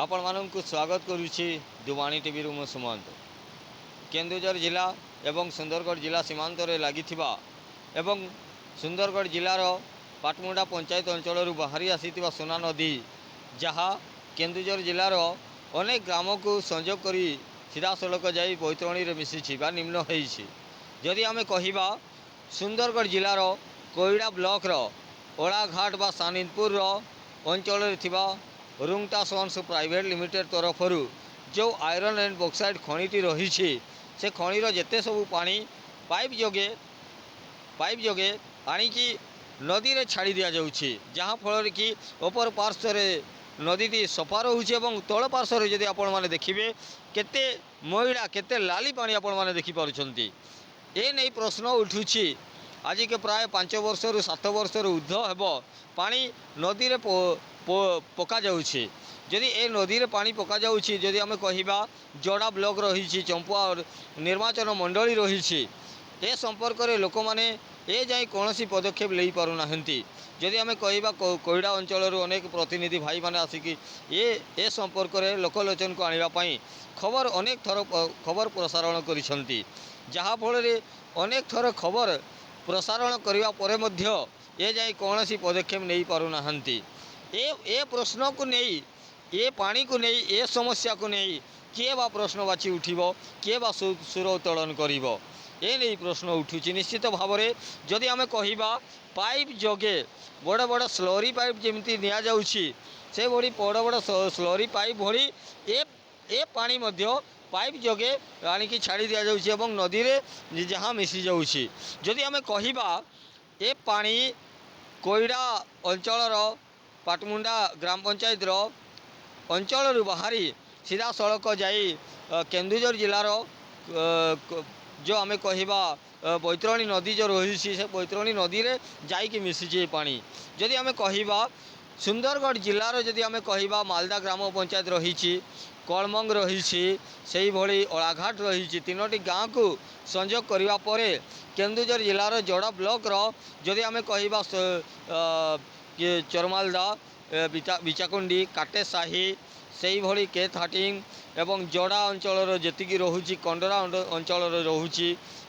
ଆପଣମାନଙ୍କୁ ସ୍ୱାଗତ କରୁଛି ଦୁବାଣୀ ଟିଭିରୁ ମୁଁ ସୁମନ୍ତ। କେନ୍ଦୁଝର ଜିଲ୍ଲା ଏବଂ ସୁନ୍ଦରଗଡ଼ ଜିଲ୍ଲା ସୀମାନ୍ତରେ ଲାଗିଥିବା ଏବଂ ସୁନ୍ଦରଗଡ଼ ଜିଲ୍ଲାର ପାଟମୁଣ୍ଡା ପଞ୍ଚାୟତ ଅଞ୍ଚଳରୁ ବାହାରି ଆସିଥିବା ସୁନା ନଦୀ, ଯାହା କେନ୍ଦୁଝର ଜିଲ୍ଲାର ଅନେକ ଗ୍ରାମକୁ ସଂଯୋଗ କରି ସିଧାସଳଖ ଯାଇ ବୈତରଣୀରେ ମିଶିଛି ବା ନିମ୍ନ ହେଇଛି। ଯଦି ଆମେ କହିବା, ସୁନ୍ଦରଗଡ଼ ଜିଲ୍ଲାର କୋଇଡ଼ା ବ୍ଲକର ଓଳାଘାଟ ବା ସାନିନ୍ଦପୁରର ଅଞ୍ଚଳରେ ଥିବା ରୁଙ୍ଗଟା ସନ୍ସ ପ୍ରାଇଭେଟ୍ ଲିମିଟେଡ୍ ତରଫରୁ ଯେଉଁ ଆଇରନ୍ ଆଣ୍ଡ ବକ୍ସାଇଟ୍ ଖଣିଟି ରହିଛି, ସେ ଖଣିର ଯେତେ ସବୁ ପାଣି ପାଇପ୍ ଯୋଗେ ଆଣିକି ନଦୀରେ ଛାଡ଼ି ଦିଆଯାଉଛି, ଯାହାଫଳରେ କି ଅପର ପାର୍ଶ୍ୱରେ ନଦୀଟି ସଫା ରହୁଛି ଏବଂ ତଳ ପାର୍ଶ୍ୱରେ ଯଦି ଆପଣମାନେ ଦେଖିବେ, କେତେ ମଇଳା, କେତେ ଲାଲି ପାଣି ଆପଣମାନେ ଦେଖିପାରୁଛନ୍ତି। ଏ ନେଇ ପ୍ରଶ୍ନ ଉଠୁଛି। ଆଜିକି ପ୍ରାୟ 5 ବର୍ଷରୁ 7 ବର୍ଷରୁ ଉର୍ଦ୍ଧ୍ୱ ହେବ ପାଣି ନଦୀରେ ପକାଯାଉଛି। ଯଦି ଏ ନଦୀରେ ପାଣି ପକାଯାଉଛି, ଯଦି ଆମେ କହିବା, ଯୋଡ଼ା ବ୍ଲକ ରହିଛି, ଚମ୍ପୁଆ ନିର୍ବାଚନ ମଣ୍ଡଳୀ ରହିଛି, ଏ ସମ୍ପର୍କରେ ଲୋକମାନେ ଏ ଯାଏଁ କୌଣସି ପଦକ୍ଷେପ ନେଇପାରୁନାହାନ୍ତି। ଯଦି ଆମେ କହିବା, କୋଇଡ଼ା ଅଞ୍ଚଳରୁ ଅନେକ ପ୍ରତିନିଧି ଭାଇମାନେ ଆସିକି ଏ ସମ୍ପର୍କରେ ଲୋକଲୋଚନକୁ ଆଣିବା ପାଇଁ ଖବର ଅନେକ ଥର ଖବର ପ୍ରସାରଣ କରିଛନ୍ତି, ଯାହାଫଳରେ ଅନେକ ଥର ଖବର ପ୍ରସାରଣ କରିବା ପରେ ମଧ୍ୟ ଏ ଯାଏଁ କୌଣସି ପଦକ୍ଷେପ ନେଇପାରୁନାହାନ୍ତି। ଏ ପ୍ରଶ୍ନକୁ ନେଇ, ଏ ପାଣିକୁ ନେଇ, ଏ ସମସ୍ୟାକୁ ନେଇ କିଏ ବା ପ୍ରଶ୍ନବାଚୀ ଉଠିବ? କିଏ ବା ସୁର ଉତ୍ତୋଳନ କରିବ? ଏ ନେଇ ପ୍ରଶ୍ନ ଉଠୁଛି। ନିଶ୍ଚିତ ଭାବରେ ଯଦି ଆମେ କହିବା, ପାଇପ୍ ଯୋଗେ ବଡ଼ ବଡ଼ ସ୍ଲରି ପାଇପ୍ ଯେମିତି ନିଆଯାଉଛି, ସେଭଳି ବଡ଼ ବଡ଼ ସ୍ଲରି ପାଇପ୍ ଭଳି ଏ ପାଣି ମଧ୍ୟ ପାଇପ୍ ଯୋଗେ ଆଣିକି ଛାଡ଼ି ଦିଆଯାଉଛି ଏବଂ ନଦୀରେ ଯାହା ମିଶିଯାଉଛି। ଯଦି ଆମେ କହିବା, ଏ ପାଣି କୋଇଡ଼ା ଅଞ୍ଚଳର ପାଟମୁଣ୍ଡା ଗ୍ରାମ ପଞ୍ଚାୟତର ଅଞ୍ଚଳରୁ ବାହାରି ସିଧାସଳଖ ଯାଇ କେନ୍ଦୁଝର ଜିଲ୍ଲାର ଯେଉଁ ଆମେ କହିବା ବୈତରଣୀ ନଦୀ ଯେଉଁ ରହିଛି, ସେ ବୈତରଣୀ ନଦୀରେ ଯାଇକି ମିଶିଛି ଏ ପାଣି। ଯଦି ଆମେ କହିବା, ସୁନ୍ଦରଗଡ଼ ଜିଲ୍ଲାର ଯଦି ଆମେ କହିବା, ମାଲଦା ଗ୍ରାମ ପଞ୍ଚାୟତ ରହିଛି, କଳମଙ୍ଗ ରହିଛି, ସେଇଭଳି ଅଳାଘାଟ ରହିଛି। ତିନୋଟି ଗାଁକୁ ସଂଯୋଗ କରିବା ପରେ କେନ୍ଦୁଝର ଜିଲ୍ଲାର ଯୋଡ଼ା ବ୍ଲକର ଯଦି ଆମେ କହିବା, ଚରମାଲଦା, ବିଚାକୁଣ୍ଡି, କାଟେସାହି, ସେଇଭଳି କେ 13 ଏବଂ ଯୋଡ଼ା ଅଞ୍ଚଳର ଯେତିକି ରହୁଛି, କଣ୍ଡରା ଅଞ୍ଚଳର ରହୁଛି,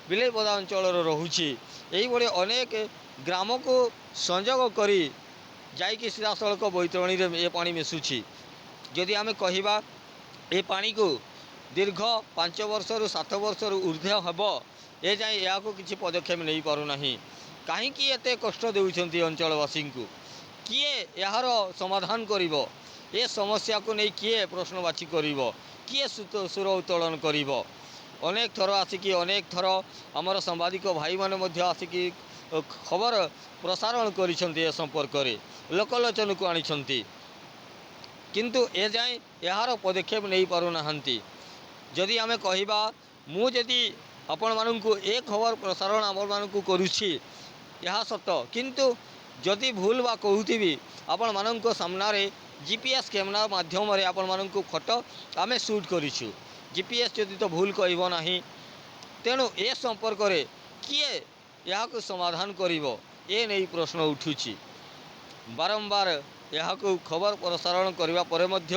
ବିଲେଇପଦା ଅଞ୍ଚଳର ରହୁଛି, ଏଇଭଳି ଅନେକ ଗ୍ରାମକୁ ସଂଯୋଗ କରି ଯାଇକି ସିଧାସଳଖ ବୈତରଣୀରେ ଏ ପାଣି ମିଶୁଛି। ଯଦି ଆମେ କହିବା, ଏ ପାଣିକୁ ଦୀର୍ଘ 5 ବର୍ଷରୁ 7 ବର୍ଷରୁ ଉର୍ଦ୍ଧ୍ୱ ହେବ, ଏ ଯାଏଁ ଏହାକୁ କିଛି ପଦକ୍ଷେପ ନେଇପାରୁନାହିଁ। କାହିଁକି ଏତେ କଷ୍ଟ ଦେଉଛନ୍ତି ଅଞ୍ଚଳବାସୀଙ୍କୁ? କିଏ ଏହାର ସମାଧାନ କରିବ? ଏ ସମସ୍ୟାକୁ ନେଇ କିଏ ପ୍ରଶ୍ନବାଚୀ କରିବ? କିଏ ସୁର ଉତ୍ତୋଳନ କରିବ? ଅନେକ ଥର ଆସିକି, ଅନେକ ଥର ଆମର ସାମ୍ବାଦିକ ଭାଇମାନେ ମଧ୍ୟ ଆସିକି ଖବର ପ୍ରସାରଣ କରିଛନ୍ତି, ଏ ସମ୍ପର୍କରେ ଲୋକଲୋଚନକୁ ଆଣିଛନ୍ତି, କିନ୍ତୁ ଏଯାଏଁ ଏହାର ପଦକ୍ଷେପ ନେଇପାରୁନାହାନ୍ତି। ଯଦି ଆମେ କହିବା, ମୁଁ ଯଦି ଆପଣମାନଙ୍କୁ ଏ ଖବର ପ୍ରସାରଣ ଆପଣମାନଙ୍କୁ କରୁଛି, ଏହା ସତ, କିନ୍ତୁ ଯଦି ଭୁଲ ବା କହୁଥିବି, ଆପଣମାନଙ୍କ ସାମ୍ନାରେ ଜିପିଏସ୍ କ୍ୟାମେରା ମାଧ୍ୟମରେ ଆପଣମାନଙ୍କୁ ଫଟୋ ଆମେ ସୁଟ୍ କରିଛୁ। ଜିପିଏସ୍ ଯଦି ତ ଭୁଲ କହିବ ନାହିଁ। ତେଣୁ ଏ ସମ୍ପର୍କରେ କିଏ ଏହାକୁ ସମାଧାନ କରିବ, ଏ ନେଇ ପ୍ରଶ୍ନ ଉଠୁଛି। ବାରମ୍ବାର ଏହାକୁ ଖବର ପ୍ରସାରଣ କରିବା ପରେ ମଧ୍ୟ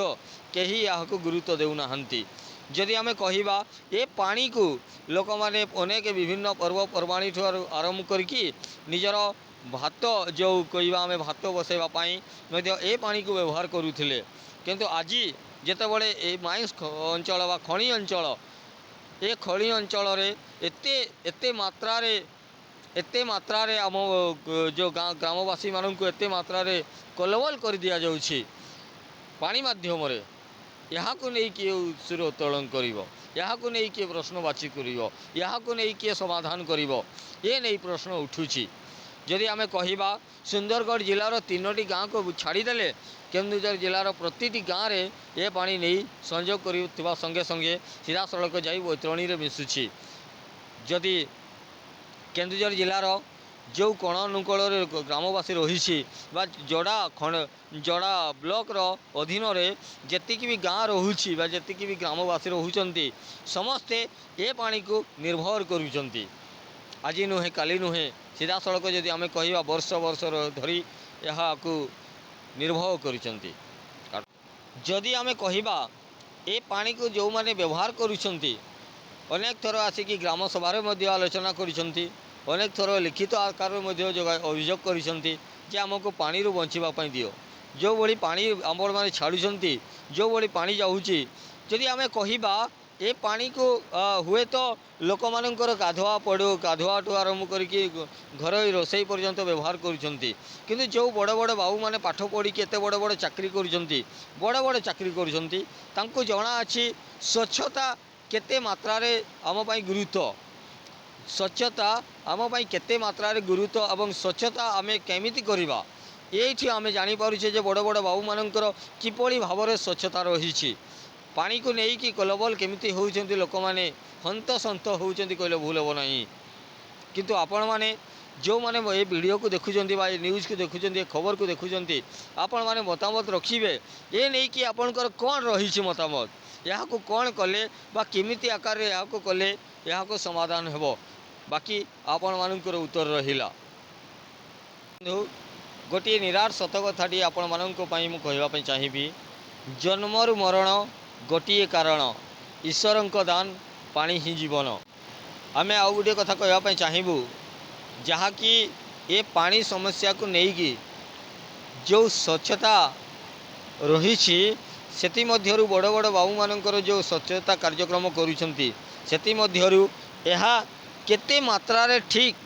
କେହି ଏହାକୁ ଗୁରୁତ୍ୱ ଦେଉନାହାନ୍ତି। ଯଦି ଆମେ କହିବା, ଏ ପାଣିକୁ ଲୋକମାନେ ଅନେକ ବିଭିନ୍ନ ପର୍ବପର୍ବାଣୀ ଠାରୁ ଆରମ୍ଭ କରିକି ନିଜର ଭାତ ଯେଉଁ କହିବା ଆମେ, ଭାତ ବସାଇବା ପାଇଁ ମଧ୍ୟ ଏ ପାଣିକୁ ବ୍ୟବହାର କରୁଥିଲେ। କିନ୍ତୁ ଆଜି ଯେତେବେଳେ ଏ ମାଇନ୍ସ ଅଞ୍ଚଳ ବା ଖଣି ଅଞ୍ଚଳ, ଏ ଖଣି ଅଞ୍ଚଳରେ ଏତେ ଏତେ ମାତ୍ରାରେ ଆମ ଯେଉଁ ଗାଁ ଗ୍ରାମବାସୀମାନଙ୍କୁ ଏତେ ମାତ୍ରାରେ କଲବଲ କରିଦିଆଯାଉଛି ପାଣି ମାଧ୍ୟମରେ, ଏହାକୁ ନେଇ କିଏ ସୁର ଉତ୍ତୋଳନ କରିବ? ଏହାକୁ ନେଇ କିଏ ପ୍ରଶ୍ନବାଚୀ କରିବ? ଏହାକୁ ନେଇ କିଏ ସମାଧାନ କରିବ? ଏ ନେଇ ପ୍ରଶ୍ନ ଉଠୁଛି। ଯଦି ଆମେ କହିବା, ସୁନ୍ଦରଗଡ଼ ଜିଲ୍ଲାର ତିନୋଟି ଗାଁକୁ ଛାଡ଼ିଦେଲେ କେନ୍ଦୁଝର ଜିଲ୍ଲାର ପ୍ରତିଟି ଗାଁରେ ଏ ପାଣି ନେଇ ସଂଯୋଗ କରୁଥିବା ସଙ୍ଗେ ସଙ୍ଗେ ସିଧାସଳଖ ଯାଇ ବୈତରଣୀରେ ମିଶୁଛି। ଯଦି କେନ୍ଦୁଝର ଜିଲ୍ଲାର ଯେଉଁ କୋଣ ଅନୁକୋଣରେ ଗ୍ରାମବାସୀ ରହିଛି ବା ଯୋଡ଼ା ବ୍ଲକର ଅଧୀନରେ ଯେତିକି ବି ଗାଁ ରହୁଛି ବା ଯେତିକି ବି ଗ୍ରାମବାସୀ ରହୁଛନ୍ତି, ସମସ୍ତେ ଏ ପାଣିକୁ ନିର୍ଭର କରୁଛନ୍ତି। ଆଜି ନୁହେଁ, କାଲି ନୁହେଁ, ସିଧାସଳଖ ଯଦି ଆମେ କହିବା, ବର୍ଷ ବର୍ଷ ଧରି ଏହାକୁ ନିର୍ଭର କରିଛନ୍ତି। ଯଦି ଆମେ କହିବା ଏ ପାଣିକୁ ଯେଉଁମାନେ ବ୍ୟବହାର କରୁଛନ୍ତି, ଅନେକ ଥର ଆସିକି ଗ୍ରାମ ସଭାରେ ମଧ୍ୟ ଆଲୋଚନା କରିଛନ୍ତି, ଅନେକ ଥର ଲିଖିତ ଆକାରରେ ମଧ୍ୟ ଅଭିଯୋଗ କରିଛନ୍ତି ଯେ ଆମକୁ ପାଣିରୁ ବଞ୍ଚିବା ପାଇଁ ଦିଅ। ଯେଉଁଭଳି ପାଣି ଆପଣମାନେ ଛାଡ଼ୁଛନ୍ତି, ଯେଉଁଭଳି ପାଣି ଯାଉଛି, ଯଦି ଆମେ କହିବା ଏ ପାଣିକୁ ହୁଏତ ଲୋକମାନଙ୍କର ଗାଧୁଆ ପଡ଼ୁ ଗାଧୁଆଠୁ ଆରମ୍ଭ କରିକି ଘରୋଇ ରୋଷେଇ ପର୍ଯ୍ୟନ୍ତ ବ୍ୟବହାର କରୁଛନ୍ତି। କିନ୍ତୁ ଯେଉଁ ବଡ଼ ବଡ଼ ବାବୁମାନେ ପାଠ ପଢ଼ିକି ଏତେ ବଡ଼ ବଡ଼ ଚାକିରି କରୁଛନ୍ତି, ବଡ଼ ବଡ଼ ଚାକିରି କରୁଛନ୍ତି, ତାଙ୍କୁ ଜଣାଅଛି ସ୍ୱଚ୍ଛତା କେତେ ମାତ୍ରାରେ ଆମ ପାଇଁ ଗୁରୁତ୍ୱ, ସ୍ୱଚ୍ଛତା ଆମ ପାଇଁ କେତେ ମାତ୍ରାରେ ଗୁରୁତ୍ୱ ଏବଂ ସ୍ୱଚ୍ଛତା ଆମେ କେମିତି କରିବା। ଏଇଠି ଆମେ ଜାଣିପାରୁଛେ ଯେ ବଡ଼ ବଡ଼ ବାବୁମାନଙ୍କର କିପରି ଭାବରେ ସ୍ୱଚ୍ଛତା ରହିଛି। ପାଣିକୁ ନେଇକି କଲବଲ କେମିତି ହେଉଛନ୍ତି ଲୋକମାନେ, ହନ୍ତସନ୍ତ ହେଉଛନ୍ତି କହିଲେ ଭୁଲ ହେବ ନାହିଁ। କିନ୍ତୁ ଆପଣମାନେ ଯେଉଁମାନେ ଏ ଭିଡ଼ିଓକୁ ଦେଖୁଛନ୍ତି ବା ଏ ନ୍ୟୁଜ୍କୁ ଦେଖୁଛନ୍ତି, ଏ ଖବରକୁ ଦେଖୁଛନ୍ତି, ଆପଣମାନେ ମତାମତ ରଖିବେ ଏ ନେଇକି। ଆପଣଙ୍କର କ'ଣ ରହିଛି ମତାମତ? ଏହାକୁ କ'ଣ କଲେ ବା କେମିତି ଆକାରରେ ଏହାକୁ କଲେ ଏହାକୁ ସମାଧାନ ହେବ? ବାକି ଆପଣମାନଙ୍କର ଉତ୍ତର ରହିଲା। ଗୋଟିଏ ନିରାଟ ସତ କଥାଟି ଆପଣମାନଙ୍କ ପାଇଁ ମୁଁ କହିବା ପାଇଁ ଚାହିଁବି, ଜନ୍ମରୁ ମରଣ ଗୋଟିଏ କାରଣ, ଈଶ୍ୱରଙ୍କ ଦାନ ପାଣି ହିଁ ଜୀବନ। ଆମେ ଆଉ ଗୋଟିଏ କଥା କହିବା ପାଇଁ ଚାହିଁବୁ, ଯାହାକି ଏ ପାଣି ସମସ୍ୟାକୁ ନେଇକି ଯେଉଁ ସ୍ୱଚ୍ଛତା ରହିଛି, ସେଥିମଧ୍ୟରୁ ବଡ଼ ବଡ଼ ବାବୁମାନଙ୍କର ଯେଉଁ ସ୍ୱଚ୍ଛତା କାର୍ଯ୍ୟକ୍ରମ କରୁଛନ୍ତି, ସେଥିମଧ୍ୟରୁ ଏହା କେତେ ମାତ୍ରାରେ ଠିକ୍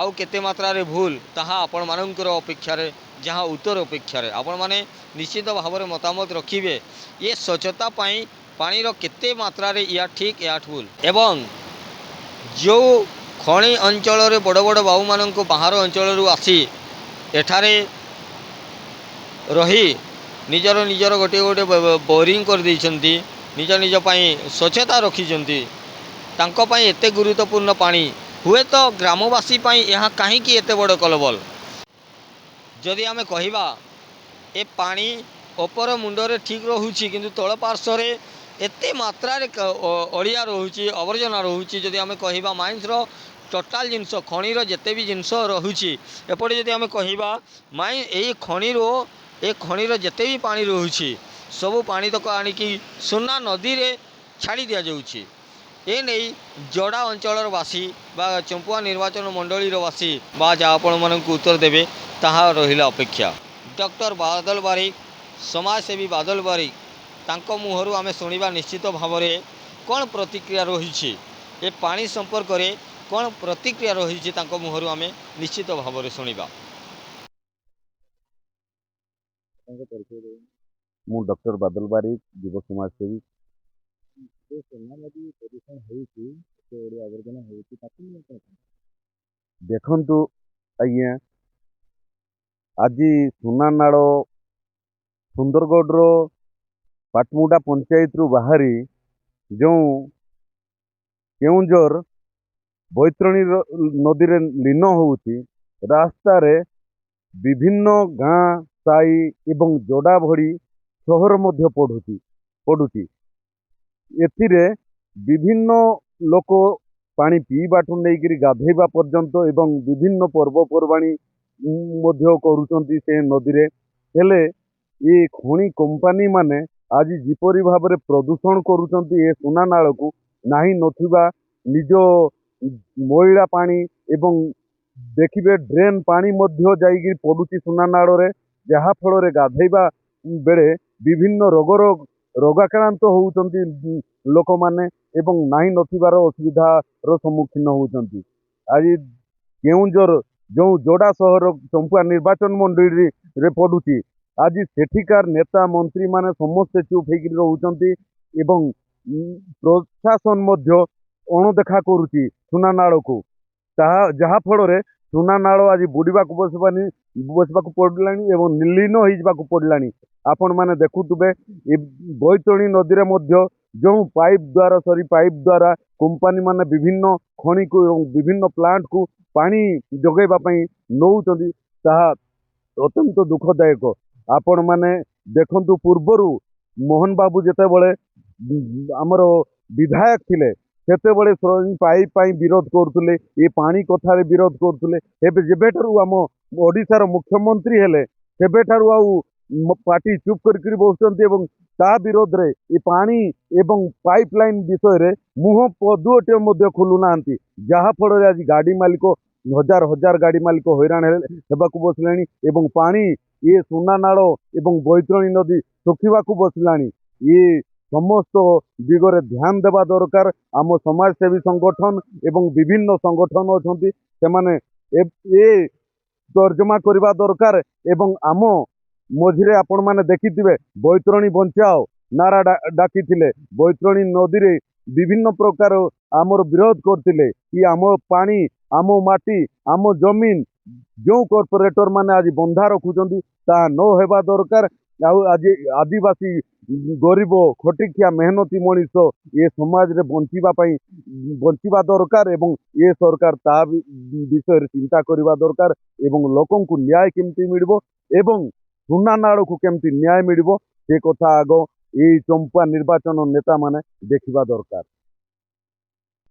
ଆଉ କେତେ ମାତ୍ରାରେ ଭୁଲ, ତାହା ଆପଣମାନଙ୍କର ଅପେକ୍ଷାରେ, ଯାହା ଉତ୍ତର ଅପେକ୍ଷାରେ। ଆପଣମାନେ ନିଶ୍ଚିତ ଭାବରେ ମତାମତ ରଖିବେ, ଏ ସ୍ୱଚ୍ଛତା ପାଇଁ ପାଣିର କେତେ ମାତ୍ରାରେ ୟା ଠିକ୍, ଏହା ଭୁଲ। ଏବଂ ଯେଉଁ ଖଣି ଅଞ୍ଚଳରେ ବଡ଼ ବଡ଼ ବାବୁମାନଙ୍କୁ ବାହାର ଅଞ୍ଚଳରୁ ଆସି ଏଠାରେ ରହି ନିଜର ନିଜର ଗୋଟିଏ ଗୋଟିଏ ବୋରିଂ କରିଦେଇଛନ୍ତି, ନିଜ ନିଜ ପାଇଁ ସ୍ୱଚ୍ଛତା ରଖିଛନ୍ତି, ତାଙ୍କ ପାଇଁ ଏତେ ଗୁରୁତ୍ୱପୂର୍ଣ୍ଣ ପାଣି, ହୁଏତ ଗ୍ରାମବାସୀ ପାଇଁ ଏହା କାହିଁକି ଏତେ ବଡ଼ କଲବଲ? ଯଦି ଆମେ କହିବା ଏ ପାଣି ଉପର ମୁଣ୍ଡରେ ଠିକ୍ ରହୁଛି, କିନ୍ତୁ ତଳ ପାର୍ଶ୍ୱରେ ଏତେ ମାତ୍ରାରେ ଅଳିଆ ରହୁଛି, ଆବର୍ଜନା ରହୁଛି। ଯଦି ଆମେ କହିବା ମାଇନ୍ସର ଟୋଟାଲ୍ ଜିନିଷ, ଖଣିର ଯେତେ ବି ଜିନିଷ ରହୁଛି ଏପଟେ, ଯଦି ଆମେ କହିବା ମାଇ ଏଇ ଖଣିରୁ, ଏ ଖଣିର ଯେତେ ବି ପାଣି ରହୁଛି, ସବୁ ପାଣି ତକ ଆଣିକି ସୁନା ନଦୀରେ ଛାଡ଼ି ଦିଆଯାଉଛି। ଏ ନେଇ ଯୋଡ଼ା ଅଞ୍ଚଳର ବାସୀ ବା ଚମ୍ପୁଆ ନିର୍ବାଚନ ମଣ୍ଡଳୀର ବାସୀ ବା ଯାହା ଆପଣମାନଙ୍କୁ ଉତ୍ତର ଦେବେ, ତାହା ରହିଲା ଅପେକ୍ଷା। ଡକ୍ଟର ବାଦଲ ବାରିକ, ସମାଜସେବୀ ବାଦଲ ବାରିକ, ତାଙ୍କ ମୁହଁରୁ ଆମେ ଶୁଣିବା ନିଶ୍ଚିତ ଭାବରେ କ'ଣ ପ୍ରତିକ୍ରିୟା ରହିଛି, ଏ ପାଣି ସମ୍ପର୍କରେ କ'ଣ ପ୍ରତିକ୍ରିୟା ରହିଛି, ତାଙ୍କ ମୁହଁରୁ ଆମେ ନିଶ୍ଚିତ ଭାବରେ ଶୁଣିବା। ମୁଁ ଡକ୍ଟର ବାଦଲ ବାରିକ, ଯୁବ ସମାଜସେବୀ। ଯେଉଁ ସୁନା ନଦୀ ପ୍ରଦୂଷଣ ହେଉଛି, ଏତେ ଅଳିଆ ଆବର୍ଜନା ହେଉଛି, ତାକୁ ନେଇ ଆପଣ କ'ଣ? ଦେଖନ୍ତୁ ଆଜ୍ଞା, ଆଜି ସୁନାନାଳ ସୁନ୍ଦରଗଡ଼ର ପାଟମୁଣ୍ଡା ପଞ୍ଚାୟତରୁ ବାହାରି ଯେଉଁ କେଉଁଝର ବୈତରଣୀ ନଦୀରେ ଲୀନ ହେଉଛି, ରାସ୍ତାରେ ବିଭିନ୍ନ ଗାଁ, ସାହି ଏବଂ ଯୋଡ଼ା ଭଳି ସହର ମଧ୍ୟ ପଡ଼ୁଛି। ଏଥିରେ ବିଭିନ୍ନ ଲୋକ ପାଣି ପିଇବାଠୁ ନେଇକରି ଗାଧେଇବା ପର୍ଯ୍ୟନ୍ତ ଏବଂ ବିଭିନ୍ନ ପର୍ବପର୍ବାଣି ମଧ୍ୟ କରୁଛନ୍ତି ସେ ନଦୀରେ। ହେଲେ ଏ ଖଣି କମ୍ପାନୀ ମାନେ ଆଜି ଯେପରି ଭାବରେ ପ୍ରଦୂଷଣ କରୁଛନ୍ତି ଏ ସୁନା ନାଳକୁ, ନାହିଁ ନଥିବା ନିଜ ମଇଳା ପାଣି ଏବଂ ଦେଖିବେ ଡ୍ରେନ୍ ପାଣି ମଧ୍ୟ ଯାଇକି ପଡ଼ୁଛି ସୁନା ନାଳରେ, ଯାହାଫଳରେ ଗାଧେଇବା ବେଳେ ବିଭିନ୍ନ ରୋଗର ରୋଗାକ୍ରାନ୍ତ ହେଉଛନ୍ତି ଲୋକମାନେ ଏବଂ ନାହିଁ ନଥିବାର ଅସୁବିଧାର ସମ୍ମୁଖୀନ ହେଉଛନ୍ତି। ଆଜି କେଉଁଝର ଯେଉଁ ଯୋଡ଼ା ସହର ଚମ୍ପୁଆ ନିର୍ବାଚନ ମଣ୍ଡଳୀରେ ପଡ଼ୁଛି, ଆଜି ସେଠିକାର ନେତା ମନ୍ତ୍ରୀମାନେ ସମସ୍ତେ ଚୁପ୍ ହେଇକିରି ରହୁଛନ୍ତି ଏବଂ ପ୍ରଶାସନ ମଧ୍ୟ ଅଣଦେଖା କରୁଛି ସୁନା ନାଳକୁ, ତାହା ଯାହାଫଳରେ ସୁନା ନାଳ ଆଜି ବୁଡ଼ିବାକୁ ବସିବାକୁ ପଡ଼ିଲାଣି ଏବଂ ଲୀନ ହେଇଯିବାକୁ ପଡ଼ିଲାଣି। ଆପଣମାନେ ଦେଖୁଥିବେ, ଏ ବୈତରଣୀ ନଦୀରେ ମଧ୍ୟ ଯେଉଁ ପାଇପ୍ ଦ୍ୱାରା, ସରି, ପାଇପ୍ ଦ୍ୱାରା କମ୍ପାନୀ ମାନେ ବିଭିନ୍ନ ଖଣିକୁ ଏବଂ ବିଭିନ୍ନ ପ୍ଲାଣ୍ଟକୁ ପାଣି ଯୋଗାଇବା ପାଇଁ ନେଉଛନ୍ତି, ତାହା ଅତ୍ୟନ୍ତ ଦୁଃଖଦାୟକ। ଆପଣମାନେ ଦେଖନ୍ତୁ, ପୂର୍ବରୁ ମୋହନ ବାବୁ ଯେତେବେଳେ ଆମର ବିଧାୟକ ଥିଲେ, ସେତେବେଳେ ପାଇପ୍ ପାଇଁ ବିରୋଧ କରୁଥିଲେ, ଏ ପାଣି କଥାରେ ବିରୋଧ କରୁଥିଲେ। ଏବେ ଯେବେଠାରୁ ଆମ ଓଡ଼ିଶାର ମୁଖ୍ୟମନ୍ତ୍ରୀ ହେଲେ, ସେବେଠାରୁ ଆଉ ପାଟି ଚୁପ୍ କରିକିରି ବସୁଛନ୍ତି ଏବଂ ତା ବିରୋଧରେ ଏ ପାଣି ଏବଂ ପାଇପ୍ ଲାଇନ୍ ବିଷୟରେ ମୁହଁ ପଦୁଅଟିଏ ମଧ୍ୟ ଖୋଲୁନାହାନ୍ତି, ଯାହାଫଳରେ ଆଜି ଗାଡ଼ି ମାଲିକ, ହଜାର ହଜାର ଗାଡ଼ି ମାଲିକ ହଇରାଣ ହେବାକୁ ବସିଲେଣି ଏବଂ ପାଣି ଏ ସୁନାନାଳ ଏବଂ ବୈତରଣୀ ନଦୀ ଶୁଖିବାକୁ ବସିଲାଣି। ଏ ସମସ୍ତ ଦିଗରେ ଧ୍ୟାନ ଦେବା ଦରକାର। ଆମ ସମାଜସେବୀ ସଂଗଠନ ଏବଂ ବିଭିନ୍ନ ସଂଗଠନ ଅଛନ୍ତି, ସେମାନେ ଏ ତର୍ଜମା କରିବା ଦରକାର। ଏବଂ ଆମ ମଝିରେ ଆପଣମାନେ ଦେଖିଥିବେ, ବୈତରଣୀ ବଞ୍ଚାଅ ନାରା ଡାକିଥିଲେ, ବୈତରଣୀ ନଦୀରେ ବିଭିନ୍ନ ପ୍ରକାର ଆମର ବିରୋଧ କରିଥିଲେ କି ଆମ ପାଣି, ଆମ ମାଟି, ଆମ ଜମିନ। ଯେଉଁ କର୍ପୋରେଟର ମାନେ ଆଜି ବନ୍ଧା ରଖୁଛନ୍ତି, ତାହା ନ ହେବା ଦରକାର। ଆଉ ଆଜି ଆଦିବାସୀ, ଗରିବ, ଖଟିଖିଆ, ମେହନତି ମଣିଷ ଏ ସମାଜରେ ବଞ୍ଚିବା ପାଇଁ ବଞ୍ଚିବା ଦରକାର ଏବଂ ଏ ସରକାର ତା ବିଷୟରେ ଚିନ୍ତା କରିବା ଦରକାର ଏବଂ ଲୋକଙ୍କୁ ନ୍ୟାୟ କେମିତି ମିଳିବ ଏବଂ ସୁନା ନାଳକୁ କେମିତି ନ୍ୟାୟ ମିଳିବ, ସେ କଥା ଆଗ ଏଇ ଚମ୍ପୁଆ ନିର୍ବାଚନ ନେତାମାନେ ଦେଖିବା ଦରକାର।